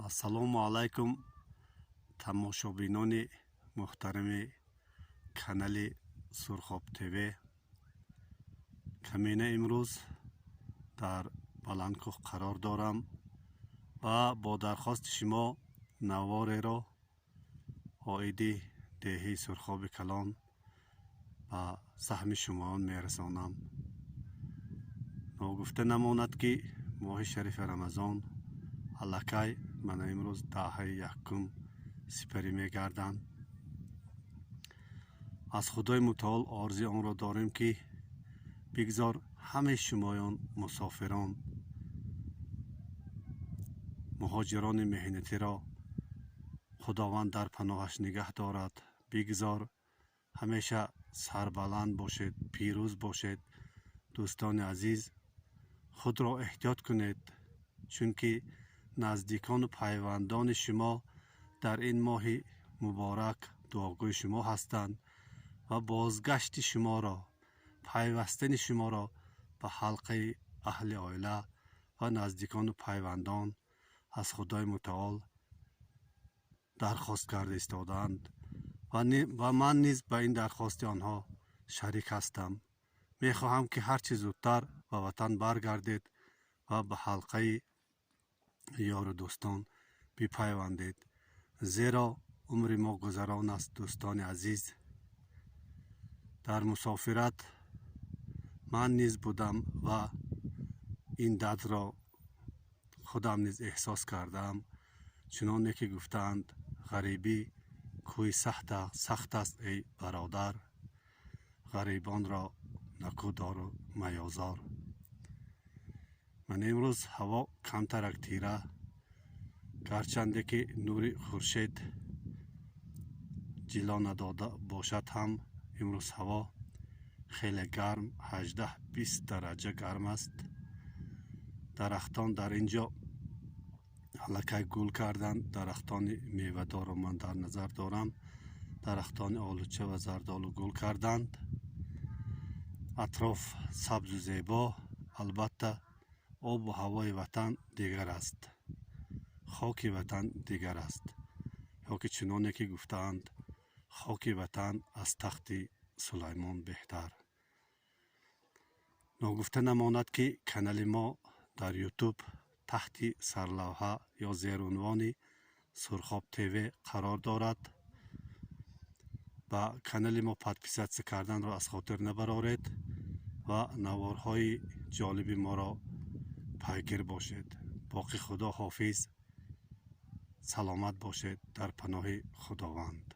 Ассалому алайкум, тамошобинони муҳтарами канали Сурхоб ТВ. Камина имрӯз дар Баландкӯҳ қарор дорам ва бо дархости шумо навореро оиди деҳаи Сурхоби Калон ба саҳми шумоён мерасонам. Ногуфта намонад, ки моҳи шарифи Рамазон аллакай мана имрӯз 10-аи якум сипарӣ мегарданд. Аз Худои Мутаол орзуи онро дорем, ки бигзор ҳамаи шумоён, мусофирон, муҳоҷирони меҳнатиро Худованд дар паноҳаш нигаҳ дорад. Бигзор ҳамеша сарбаланд бошед, пирӯз бошед. Дӯстони азиз, худро эҳтиёт кунед, чунки наздикону пайвандони шумо дар ин моҳи муборак дуогӯи шумо ҳастанд ва бозгашти шуморо, пайвастани шуморо ба ҳалқаи аҳли оила ва наздикону пайвандон аз Худои Мутаол дархост карда истодаанд ва ман низ ба ин дархости онҳо шарик ҳастам. Мехоҳам, ки ҳарчи зудтар ба ватан баргардед ва ба ҳалқаи ёру дӯстон бипайвандед, зеро умри мо гузарон аст. Дӯстони азиз, дар мусофират ман низ будам ва ин дардро худам низ эҳсос кардаам. Чуноне ки гуфтаанд: «Ғарибӣ кӯҳи сахт аст, эй бародар, ғарибонро накӯ дору маёзор». Ман имрӯз ҳаво камтарак тира, гарчанде ки нури хуршед ҷило надода бошад ҳам, имрӯз ҳаво хеле гарм, 18-20 дараҷа гарм аст. Дарахтон дар ин ҷо аллакай гул карданд. Дарахтони мевадорро ман дар назар дорам. Дарахтони олуча ва зардолу гул карданд. Атроф сабзу зебо. Албатта, обу ҳавои ватан дигар аст, хоки ватан дигар аст, ё ки чуноне ки гуфтаанд: «Хоки ватан аз тахти Сулаймон беҳтар». Ногуфта намонад, ки канали мо дар Ютуб таҳти сарлавҳа ё зерунвони Сурхоб ТВ қарор дорад. Ба канали мо подписаться карданро аз хотир набароред ва наворҳои ҷолиби моро пайгир бошед. Боқӣ худо ҳофиз, саломат бошед, дар паноҳи Худованд.